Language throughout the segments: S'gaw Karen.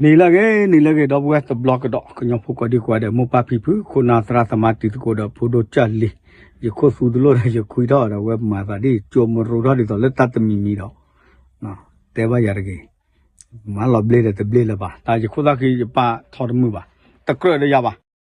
နံၤလၢအဂ့ၤ နံၤလၢအဂ့ၤ ဒီပုၢ်ဝဲၢ်တဘျီကဒီး ကညီဖိကိးဒံကိးဂၤဒဲး မိၢ်ပၢ်ဖံဖု ခိၣ်နၢ်သရၣ်သမါတံၤသကိးဒီး ဖိဒိၣ်ကၢ်လံၤ ယခိၣ်သူတလိၣ်ဒီး ယခွံထီၣ်ဒီး ဝဲမၤသးဒ်ကၠိမရူထီၣ်ဒ်သိးလၢတၢ်တမံၤမံၤဒီး တဲဘၣ်ယၤတဂ့ၤ, မၤလီၤဘျ့ဒီးတဘျ့လၢၤဘၣ်, တၢ်ယခိၣ်သၣ်ဃံယပာ်ထီၣ်တမုာ်ဘၣ်, တကြၢးဒီးယၤဘၣ်.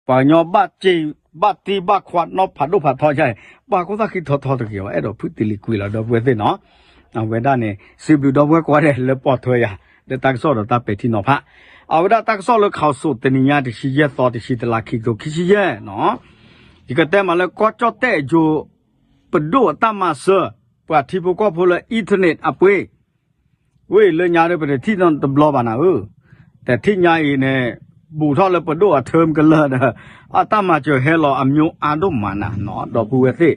ပှၤကညီဘၣ်စ့ ဘၣ်တံၢ်ဘၣ်ခွါနီၣ်ဖးဒိၣ်ဖးထီယါအံၤ ပှၤခိၣ်သၣ်ဃံထီထီတဂ့ၤဝဲ အဲၣ်ဒိးဖုးတလံၤကွံာ်လီၤ ဒီပုၢ်ဝဲၢ်သ့ၣ်နီၤ. အဝဲဒၣ်န့ၣ် စံးဘျုးဒီပုၢ်ဝဲၢ်ကိးဂၤဒဲးလၢပိာ်ထွဲယၤ လၢတၢ်ကစီၣ်ဒီးတၢ်ပဲာ်ထံနီၤဖး, အဝဲဒၣ်တၢ်ကစီၣ်လၢ ข่าวสด တနံၤညါ တဆံယဲၢ်သီ တဆံတလါ ခံကထိခံဆံယဲၢ်နီၤ. ယကတဲမးလၢကီၢ်ကၠီၣ်တဲၣ်ယိၤ ပဒိၣ်အတၢ်မၤစၢၤ ပှၤထံဖိကီၢ်ဖိလၢ internet အပှ့ၤ ဝဲလၢညါဒီး ပတထံၣ်နီတဘျီဘၣ်နၤဧၢ, တထံၣ်ညါအံၤန့ၣ် ဘူးထီၣ်လၢပဒိၣ်အ term ကလၢာ်ဒီး အတၢ်မၤစၢၤဟဲလီၤအမျိုးအါဒိၣ်မးနၤနီၤ ဒီပုၢ်ဝဲၢ်သ့ၣ်,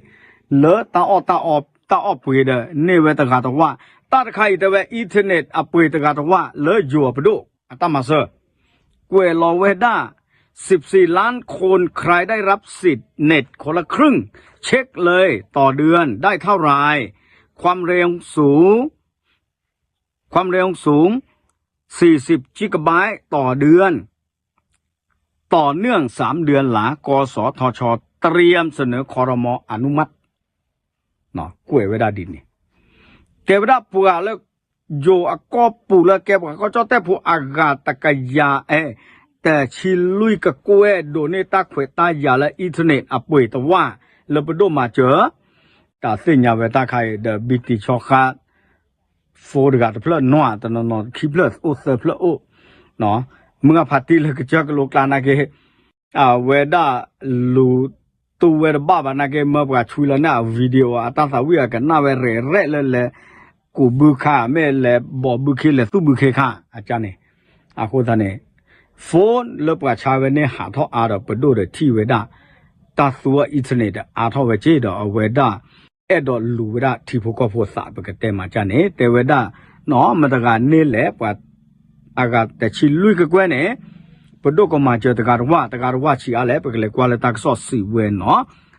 လၢတၢ်အီၣ်တၢ်အီ တၢ်အီၣ်ပှ့ၤဒီး န့ၢ်ဝဲတဂၤတဝၢ်, တၢ်တခါအံၤတဲဝဲ internet အပှ့ၤတဂၤတဝၢ် လၢယိၤအပဒိၣ်အတၢ်မၤစၢၤ ကွဲးလီၤဝဲဒၣ် สิบสี่ล้านคน ใครได้รับสิทธิ์เน็ตคนละครึ่ง เช็คเลยต่อเดือนได้เท่าไหร่ ความเร็วสูง ความเร็วสูง สี่สิบ กิกะไบต์ต่อเดือน ต่อเนื่องสามเดือนหลัง กสทช เตรียมเสนอครม.อนุมัติ ကွဲးဝဲဒၣ်ဒ်န့ၣ်, တဲဝဲဒၣ်ပှၤလၢ ယိၤအကီၢ်ပူၤလၢကဲပှၤကီၢ်ကၠီၣ်တဲၣ်ဖိအဂၤတကယၤအဲၣ် တဆံလွံၢ်ကကွဲၢ် ဒိးန့ၢ်တၢ်ခွဲးတၢ်ယာ်လၢ internet အပှ့ၤတဝၢ် လၢပဒိၣ်မၤစၢၤ, တၢ်သ့ၣ်ညါဝဲတၢ်ခါအံၤဒီး ဘံတံၢ်ဆီဃါ phone တဂၤတဖျၢၣ်နီၤ တနီၤနီၤခံဖျၢၣ်အိၣ်သၢဖျၢၣ်အိၣ်, မုၢ်ဂၢ်ဖးတံၢ်လၢကစၢၢ်ကလိကျါနာ်က့ အဝဲဒၣ်လူၤတူၢ်ဝဲတဘၣ်ဘၣ်နာ်က့ မၢပှၤဆွံလီၤန့ၣ် အ video အတၢ်သးဝံၣ်အကနၣ်ဝဲရဲၣ်ရဲၣ်လၢလဲၤ ကူးဘုခါ မ့ၢ်လဲၤဘီးဘုခ့ လဲၤသူၣ်ဘုခ့ခါ အကန့ၣ်, အဃိသတးန့ၣ် phone လၢပှၤဆါဝဲန့ၣ်ဟးထီၣ်အါဒီး ပဒိၣ်ဒီးထံၣ်ဝဲဒၣ် တၢ်သူအ internet ဒီးအါထီၣ်ဝဲက့ဒီး အဝဲဒၣ် အဲၣ်ဒိးလူၤဝဲဒၣ်ထံဖိကီၢ်ဖိသး ပကတဲမးကန့ၣ် တဲဝဲဒၣ် နီၢ်မတၤတဂၤန့ၣ်လဲၣ် ပှၤ အဂၤတဆံလွံၢ်ကကွဲၢ်န့ၣ် ပဒိၣ်ကမၤစၢၤတဂၤတဝၢ် တဂၤတဝၢ်ဆံးအါလဲၣ် ပကလဲၤကွၢ်လၢတၢ်ကစီၣ်စံးဝဲနီၤ,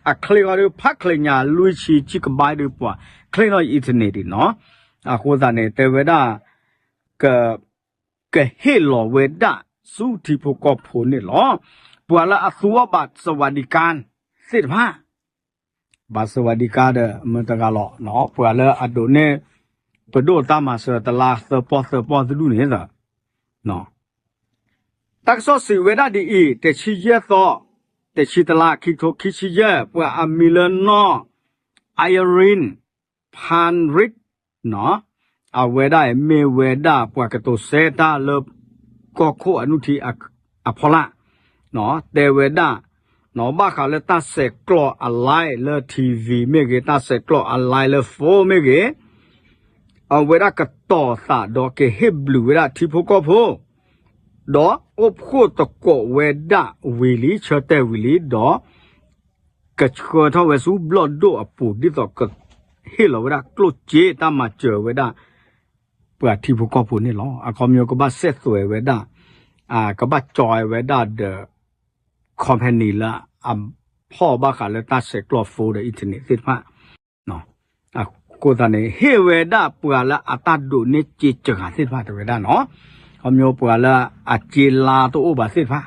အချ့ဂီၤဒီး ဖးချ့ညါလွံၢ်ဆံ ကံကဘါဒီးပှၤ ချ့နီၤ internet ဒံးနီၤ, အဃိသတးန့ၣ် တဲဝဲဒၣ် က ကဟ့ၣ်လီၤဝဲဒၣ်ဆူထံဖိကီၢ်ဖိန့ၣ်လီၤ. ပှၤလၢအသူအီၣ်ဘၣ်စဝၤဒံကါ သ့ၣ်တဖၣ် ဘၣ်စဝၤဒံကါဒီး မတၤတဂၤလီၤ, ပှၤလၢအဒိးန့ၢ် ပဒိၣ်တၢ်မၤစၢၤတလါသၢပီၢ်သၢပီၢ်တဒူၣ်န့ၣ်ဒီး တၢ်ကစီၣ်စံးဝဲဒၣ်ဒ်အံၤ, တဆံယဲၢ်သီ, တဆံတလါ ခံကထိခံဆံယဲၢ်, ပှၤအမံၤလၢနီၢ် Irene Penrith နီၤ, အဝဲဒၣ်အံၤမ့ၢ်ဝဲဒၣ်ပှၤကတိၤဆၢတၢ်လၢ ကီၢ်ခိၣ်အနုထံအဖီလာ်, တဲဝဲဒၣ် ဘၣ်ဃးလၢတၢ်ဆဲးကျိးအ live လၢ TV မ့ၢ်ဂ့ၤ, တၢ်ဆဲးကျိးအ live လၢ phone မ့ၢ်ဂ့ၤ, အဝဲဒၣ်ကတီၤသးဒီးကဟ့ၣ်ဘျုးဝဲဒၣ်ထံဖိကီၢ်ဖိ, ဒီးအိၣ်ဖှိၣ်သကိးဝဲဒၣ်ဝံၤလံ ဆၢတဲာ်ဝံၤလံ, ဒီး ကဆှၢထီၣ်ဝဲဆူဘျီၣ်ဒိၣ်အပူၤ ဒ်သိးကဟ့ၣ်လီၤဝဲဒၣ်ကျိၣ်စ့တၢ်မၤစၢၤဝဲဒၣ် ပှၤထံဖိကီၢ်ဖိန့ၣ်လီၤ. အခီပညီကဘၣ်စဲးသွဲးဝဲဒၣ်, ကဘၣ်ကၠီဝဲဒၣ်ဒီး company လၢအဖီၣ်ဘၣ်ဃးလၢတၢ်ဆဲးကျိး phone ဒီး internet သ့ၣ်တဖၣ် အဃိသတးန့ၣ် ဟ့ၣ်ဝဲဒၣ်ပှၤလၢအတၢ်ဒိးန့ၢ်စ့စှၤသ့ၣ်တဖၣ်တဲဝဲဒၣ်နီၤ, အခီပညီပှၤလၢအစ့လါတအိၣ်ဘၣ်သ့ၣ်တဖၣ်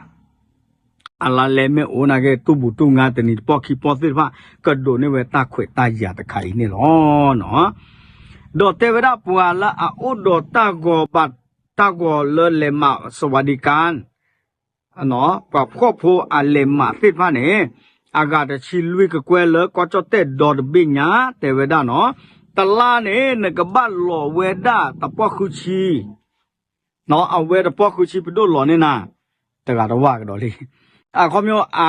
အလါလဲမ့ၢ်အိၣ်နာ်က့ တူၢ်ဘူးတူၢ်ငါတနံၤတပီၢ်ခံပီၢ်သ့ၣ်တဖၣ် ကဒိးန့ၢ်ဝဲတၢ်ခွဲးတၢ်ယာ်တခါအံၤန့ၣ်လီၤ. ဒီးတဲဝဲဒၣ်ပှၤလၢအအိၣ်ဒီးတၢ်ဂီၤဘၣ် တၢ်ဂီၤလၢလဲၤမၤ สวัสดิการ ပှၤဖှီၣ်ဖိအလဲၤမၤသ့ၣ်တဖၣ်န့ၣ် အဂၤတဆံလွံၢ်ကကွဲၢ်လၢကီၢ်ကၠီၣ်တဲၣ်ဒီတဘ့ၣ်ညါ တဲဝဲဒၣ်နီၤ, တလါန့ၣ် နကဘၣ်လီၤဝဲဒၣ်တပီၢ်ဃုဆံ အဝဲတပီၢ်ဃုဆံပဒိၣ်လီၤန့ၢ်နၤ တဂၤတဝၢ်ကဒီးလံ. အခီပညီ အ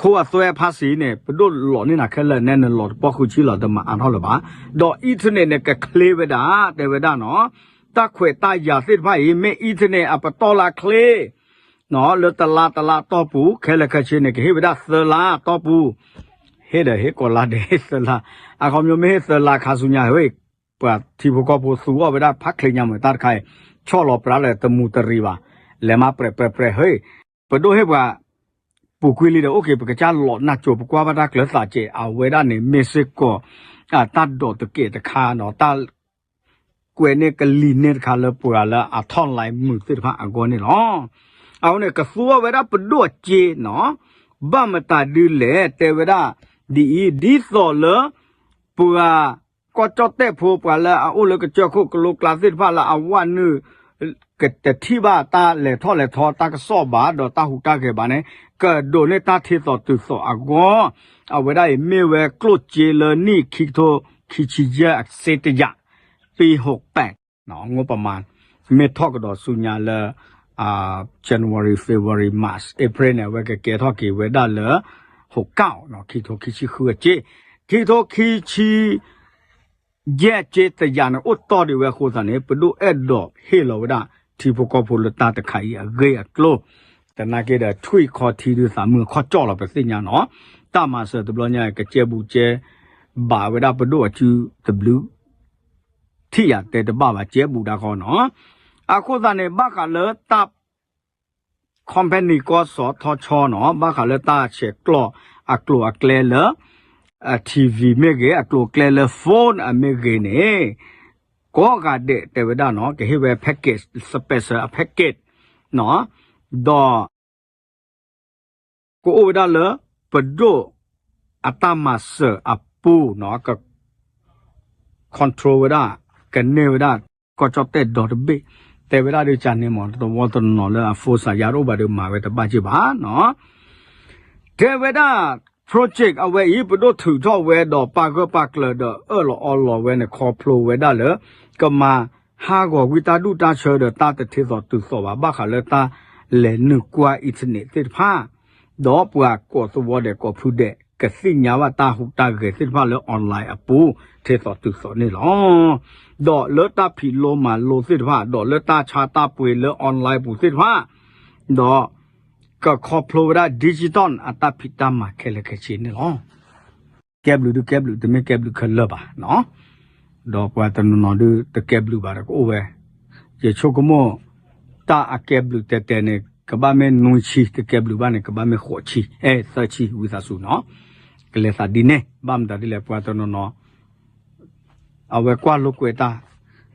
ခိအသွဲဖါစံန့ၣ် ပဒိၣ်လီၤန့ၢ်နၤခဲလၢာ်န့ၣ် နလီၤတပီၢ်ဃုဆံလီၤ တမၤအါထီၣ်လၢၤဘၣ်. ဒီး internet န့ၣ် ကချ့ဝဲဒၣ် တဲဝဲဒၣ်နီၤ, တၢ်ခွဲးတၢ်ယာ်သ့ၣ်တဖၣ်အံၤ မ့ၢ် internet အပတီၢ်လၢချ့ လၢတလါတလါတီၢ်ပူၤ ခဲလၢာ်ခဲဆ့န့ၣ် ကဟ့ၣ်ဝဲဒၣ်သၢလါတီၢ်ပူၤ, ဟ့ၣ်ဒီးဟ့ၣ်ကိးလါဒဲးသၢလါ, အခီပညီမ့ၢ်ဟ့ၣ်သၢလါခါဆူညါ ဟ့ၣ် ပှၤထံဖိကီၢ်ဖိသူအီၣ်ဝဲဒၣ်ဖးချ့ညါမ့ၢ်တၢ်တခါအံၤ ဆီၣ်လီၤပြးလၢတမူတရံးဘၣ်, လဲၤမၤပြဲးပြဲးပြဲး ဟ့ၣ် ပဒိၣ်ဟ့ၣ်ပှၤ ပူၤကွံာ်လံဒီး အိၣ်က့ၤ ပကစၢ်လီၤနၢ်ကၠိ ပကွၢ်ဘၣ်တၢ်ကျၢၤသးကဲး အဝဲဒၣ်န့ၣ် မ့ၢ်စ့ၢ်ကီး တၢ်ဒိးတကဲးတခါနီၤ, တၢ် ကွဲးန့ၢ်ကလံၤန့ၢ်တခါလၢပှၤလၢအထီၣ်လဲမုာ်သ့ၣ်တဖၣ်အဂီၢ်န့ၣ်လီၤ. အဃိန့ၣ် ကသူအီၤဝဲဒၣ်ပဒိၣ်အစ့နီၤ, ဘၣ်မတၤဒုလဲၣ် တဲဝဲဒၣ်ဒ်အံၤ, ဒ်သိးလၢ ပှၤ ကီၢ်ကၠီၣ်တဲၣ်ဖိ ပှၤလၢအအိၣ်လၢကစၢၢ်ခိၣ်ကလိကျါသ့ၣ်တဖၣ်လၢအဝဲနုာ် ကတထံၣ်ဘၣ်တၢ်လဲၤထီၣ်လဲၤထီ တၢ်ကစီၣ်ဘၣ် ဒီးတၢ်ဟူးတၢ်ဂဲၤဘၣ်န့ၣ် ကဒိးန့ၢ်တၢ်ထံသိးတုၤသိးအဂီၢ်, အဝဲဒၣ်အံၤမ့ၢ်ဝဲကျိၣ်စ့လၢနံၣ်ခံကထိခံဆံယဲၢ်အစ့တယာ် ပံဟိးပဲး ငိုပမၤ မ့ၢ်ထီၣ်ကဒီးဆူညါလၢ January, February, March, April န့ၣ် အဝဲကကဲထီၣ်က့ၤဝဲဒၣ်လၢ ဟိးကၣ် ခံကထိခံဆံဃုအစ့, ခံကထိခံဆံ ယဲၢ်စ့တယာ်န့ၣ် အိၣ်တီၢ်ဒံးဝဲအဃိသတးန့ၣ် ပဒိၣ်အဲၣ်ဒိးဟ့ၣ်လီၤဝဲဒၣ် ထံဖိကီၢ်ဖိလၢတၢ်တခါအံၤအဂ့ၢ်အကျိၤ, သနာ်က့ဒီး ထွံၣ်ခီထံဒုးသးမုာ်အခီၣ်ကၠီၣ်လီၤ ပသ့ၣ်ညါနီၤ, တၢ်မၤစၢၤတဘျီညါ ကကဲဘူးကဲဘၣ်ဝဲဒၣ်ပဒိၣ်အစုတဘျုး ထံၣ်ယၤတဲတဘၣ်ဘၣ် ကဲဘူးတၢ်ဃီနီၤ, အဃိသတးန့ၣ် ဘၣ်ဃးလၢတၢ် company ကီၢ်စီၤထီဆီနီၤ ဘၣ်ဃးလၢတၢ်ဆဲးကျိးအကျိၤအကျဲလၢ TV မ့ၢ်ဂ့ၤ အကျိၤအကျဲလၢ phone အမ့ၢ်ဂ့ၤန့ၣ် ကိးဂၤဒဲးတဲဝဲဒၣ်နီၤ ကဟ့ၣ်ဝဲ package, special အ package နီၤ, ဒီး ကအိၣ်ဝဲဒၣ်လၢ ပဒိၣ်အတၢ်မၤစၢၤအပူၤနီၤ က control ဝဲဒၣ် ကန့ၢ်ဝဲဒၣ် ကီၢ်ကၠီၣ်တဲၣ်ဒီတဘ့ၣ်, တဲဝဲဒၣ်ဒုးကန့ၣ်မး တဝီတနီၤလၢအ phone စးယါတအိၣ်ဘၣ်ဒီးမၤဝဲတဘၣ်က့ၢ်ဘၣ်နီၤ တဲဝဲဒၣ် project အဝဲအံၤ ပဒိၣ်ထုးထီၣ်ဝဲဒီးပာ်ဂၢၢ်ပာ်ကျၢၤဒီးအၢၣ်လီၤအီလီၤဝဲန့ၣ် ခီဖျိဝဲဒၣ်လၢ ကမၤဟးဂီၤဝံတၢ်ဒူၣ်တၢ်ဆၢဒီးတၢ်တထံသိးတုၤသိးဘၣ် ဘၣ်ဃးလၢတၢ်လဲၤနုာ်ကွၢ် internet သ့ၣ်တဖၣ် ဒီးပှၤကိးသဝီဒဲးကိးဖုဒဲး ကသ့ၣ်ညါဘၣ်တၢ်ဟူးတၢ်ဂဲၤသ့ၣ်တဖၣ်လၢ online အပူၤ ထံသိးတုၤသိးန့ၣ်လီၤ. ဒီးလၢတၢ်ဖံးလိမၤလိသ့ၣ်တဖၣ် ဒီးလၢတၢ်ဆါတၢ်ပှ့ၤလၢ online ပူၤသ့ၣ်တဖၣ် ဒီးကခီဖျိဝဲဒၣ် digital အတၢ်ဖံးတၢ်မၤခဲလၢာ်ခဲဆ့န့ၣ်လီၤ. ကဲဘျုးဒုးကဲဘျုး တမ့ၢ်ကဲဘျုးခဲလၢာ်ဘၣ်နီၤ ဒီးပှၤတနီၤနီၤဒုးတကဲဘျုးဘၣ်ဒီးကအိၣ်ဝဲ, ယဆိကမိၣ် တၢ်အကဲဘျုးတဲတဲန့ၣ် ကဘၣ်မ့ၢ်နွံဆံ တကဲဘျုးဘၣ်န့ၣ် ကဘၣ်မ့ၢ်ဃိးဆံ အဲ သၢဆံ ဝံသးစူၤနီၤ, ကလဲၤသးဒ်န့ၣ် ဘၣ်မတၤဒ်လဲၣ် ပှၤတနီၤနီၤ အဝဲကွၢ်လိာ်ကွဲတၢ်,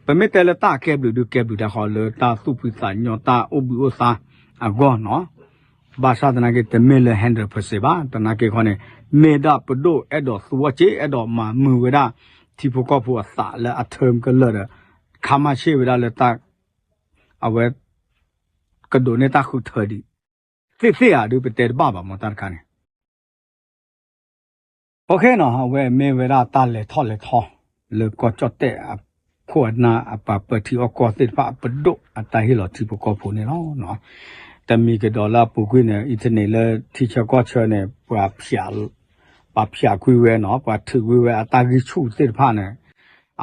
ပမ့ၢ်တဲလၢတၢ်အကဲဘျုးဒုးကဲဘျုးတၢ်ဃီလၢတၢ်သူၣ်ဖှံသးညီတၢ်အိၣ်ဘှံးအိၣ်သါအဂီၢ်နီၤ ဘၣ်ဆၣ်သနာ်က့ တမ့ၢ်လၢ hundred percent ဘၣ်. သနာ်က့ခီန့ၣ် မ့ၢ်ဒၣ်ပဒိၣ်အဲၣ်ဒိးသူအီၤစ့ အဲၣ်ဒိးမၤမုာ်ဝဲဒၣ် ထံဖိကီၢ်ဖိအသးလၢအ term ကလၢာ်ဒီး ခါမၤဆ့ၣ်ဝဲဒၣ်လၢတၢ် အဝဲ ကဒိးန့ၢ်တၢ်ဃုထၢဒံး သ့ၣ်သ့ၣ်ဧါဒုးပတဲတဘၣ်ဘၣ်မ့ၢ်တၢ်တခါန့ၣ် OK နီၤ အဝဲမ့ၢ်ဝဲဒၣ်တၢ်လဲၤထီၣ်လဲၤထီ လၢကီၢ်ကၠီၣ်တဲၣ်အခိၣ်အနၢ်အပှၤပၢထံအီၣ်ကီၢ်သ့ၣ်တဖၣ်အပဒိၣ်အတၢ်ဟ့ၣ်လီၤထံဖိကီၢ်ဖိန့ၣ်လီၤ. တမံၤကဒီးလၢအပူၤကွံာ်န့ၣ် internet လၢထံဆၢကီၢ်ဆၢန့ၣ် ပှၤ ပှၤဖၠးကွံာ်ဝဲနီၤ ပှၤထုးကွံာ်ဝဲအတၢ်ဂံၢ်ဆူၣ်သ့ၣ်တဖၣ်န့ၣ်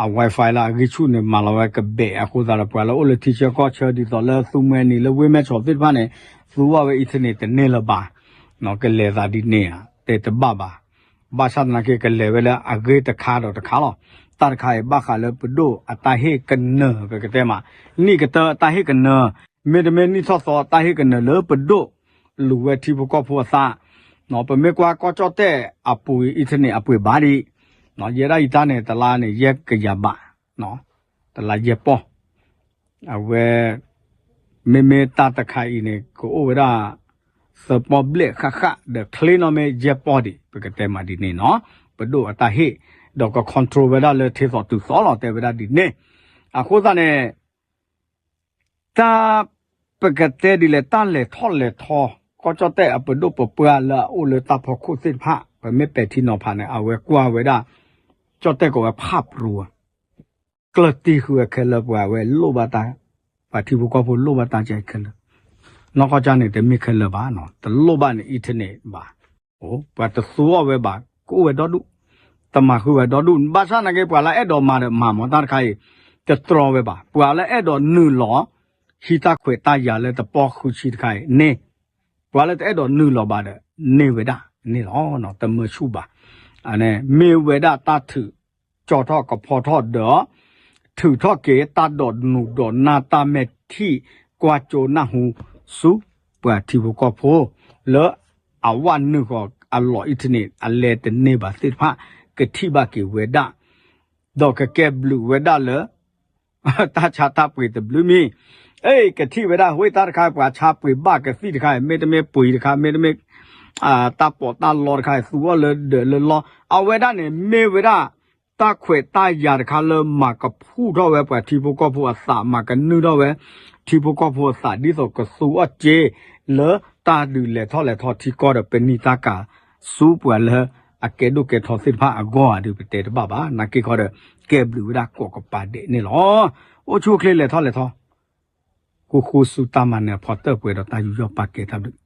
အ Wi-Fi လၢအဂံၢ်ဆူၣ်န့ၣ် မၤလီၤဝဲကဘဲးအဃိသတးဒီး ပှၤလၢအိၣ်လၢထံဆၢကီၢ်ဆၢဒ်သိးလၢသူမှဲနံၤလၢဝ့ၢ်မဲၢ်ဆီးသ့ၣ်တဖၣ်န့ၣ် သူဘၣ်ဝဲ internet တန့ၢ်လၢၤဘၣ်, ကလဲၤသးဒ်န့ၣ်ဧါ တဲတဘၣ်ဘၣ်. ဘၣ်ဆၣ်သနာ်က့ ကလဲၤဝဲလၢအဂ့ၢ်တခါဒီးတခါလီၤ. တၢ်တခါအံၤ ဘၣ်ဃးလၢပဒိၣ်အတၢ်ဟ့ၣ်ကနၢၤ ပကတဲမး နံၣ်ကတၢၢ်အတၢ်ဟ့ၣ်ကနၢၤ မ့တမ့ၢ်နံၣ်ထီၣ်သီအတၢ်ဟ့ၣ်ကနၢၤလၢပဒိၣ် လူၤဝဲထံဖိကီၢ်ဖိအသး ပမ့ၢ်ကွၢ်ကီၢ်ကၠီၣ်တဲၣ်အပူၤ internet အပှ့ၤဘၣ်ဒံး, ယဲဒၣ်ယတၢ်န့ၣ် တလါန့ၣ် ယဲၢ်ကယၤဘး, တလါယဲၢ်ပီၢ်, အဝဲ မ့မ့ၢ်တၢ်တခါအံၤန့ၣ် ကအိၣ်ဝဲဒၣ် သၢပီၢ်ဘျဲၣ်ဃၣ်ဃၣ် ဒီးချ့နီၢ်မ့ၢ်ယဲၢ်ပီၢ်ဒံး ပကတဲမးဒ်န့ၣ်နီၤ, ပဒိၣ်အတၢ်ဟ့ၣ် ဒီးက control ဝဲဒၣ်လၢထံသိးတုၤသိးလီၤ တဲဝဲဒၣ်ဒ်န့ၣ်, အဃိသတးန့ၣ် တၢ် ပကတဲဒ်လဲၣ် တၢ်လဲၤထီၣ်လဲၤထီ ကီၢ်ကၠီၣ်တဲၣ်အပဒိၣ်ပပှၢ်လၢအအိၣ်လၢတၢ်ဖီခိၣ်သ့ၣ်တဖၣ် ပမ့ၢ်ပဲာ်ထံနီၤဖးန့ၣ် အဝဲကွၢ်ဝဲဒၣ် ကၠီၣ်တဲၣ်ကိးဝဲဖးပရူၤ ကျၢၢ်တံၢ်ဃုာ်ဝဲခဲလၢာ် ပှၤဝဲလိၣ်ဘၣ်တၢ်, ပှၤထံဖိကီၢ်ဖိလိၣ်ဘၣ်တၢ်ကဲခဲလၢာ်, နီၢ်ကီၢ်ကၢ်န့ၣ် တမ့ၢ်ခဲလၢာ်ဘၣ်, တလိၣ်ဘၣ်န့ၣ် internet ဘၣ်, ပှၤတသူအီၤဝဲဘၣ် ကအိၣ်ဝဲဒီဒူၣ်, တမၤဃုာ်ဝဲဒီဒူၣ်, ဘၣ်ဆၣ်သနာ်က့ ပှၤလၢအဲၣ်ဒိးမၤဒီးမၤမ့ၢ်တၢ်တခါအံၤ, တတြီဝဲဘၣ်, ပှၤလၢအဲၣ်ဒိးနုာ်လီၤ ဟံးတၢ်ခွဲးတၢ်ယာ်လၢတပီၢ်ဃုဆံတခါအံၤန့ၣ်, ပှၤလၢတအဲၣ်ဒိးနုာ်လီၤဘၣ်ဒီး န့ၢ်ဝဲဒၣ်န့ၣ်လီၤ, တမၢဆူၣ်ဘၣ်, မ့ၢ်ဝဲဒၣ်တၢ်ထုး ကၠီထီၣ်ကဖီထီၣ်ဒီး ထုးထီၣ်က့ၤတၢ်ဒိးနုာ်ဒိးနၢ်တၢ်မဲာ်ထံၣ် ကွၢ်ကၠိနၢ်ဟူဆူပှၤထံဖိကီၢ်ဖိ လၢအဝဲနုာ်ဃီၤအလီၢ် internet အလဲၤတန့ၢ်ဘၣ်သ့ၣ်တဖၣ် ကထံၣ်ဘၣ်က့ၤဝဲဒၣ်, ဒီးကကဲဘျုးဝဲဒၣ်လၢ တၢ်ဆါတၢ်ပှ့ၤတဘျုးမံၤ, အဲ ကထံၣ်ဝဲဒၣ် ဟိသၣ်တခါ ပှၤဆါပှ့ၤဘၣ်ကသံၣ်တခါ မ့တမ့ၢ်ပှ့ၤတခါ မ့တမ့ၢ် တၢ်ပီးတၢ်လီတခါ သူအီၤလၢဒၢးလၢလီ, အဝဲဒၣ်န့ၣ် မ့ၢ်ဝဲဒၣ် တၢ်ခွဲးတၢ်ယာ်တခါလၢမၤကဖုထီၣ်ဝဲပှၤထံဖိကီၢ်ဖိအသး မၤကနုာ်ထီၣ်ဝဲ ထံဖိကီၢ်ဖိအသး ဒ်သိးကသူအီၤစ့ လၢတၢ်ဒုးလဲၤထီၣ်လဲၤထီထံကီၢ်ဒီး ပနံာ်တၢ်ကၤဆူပှၤလၢအကဲဒိၣ်ကဲထီသ့ၣ်တဖၣ်အဂီၢ်ဧါဒီး ပတဲတဘၣ်ဘၣ်. နာ်က့ခီဒီး ကဲဘျုးဝဲဒၣ်ကိးကပၤဒဲးန့ၣ်လီၤ. အိၣ်ဆူၣ်အိၣ်ချ့လဲၤထီၣ်လဲၤထီ ဃူဃူဆူတၢ်မၤနၢၤအဖီတၢၢ်ပှဲၤဒီးတၢ်ယူးယီၣ်ပာ်ကဲတၢ်ဘျုး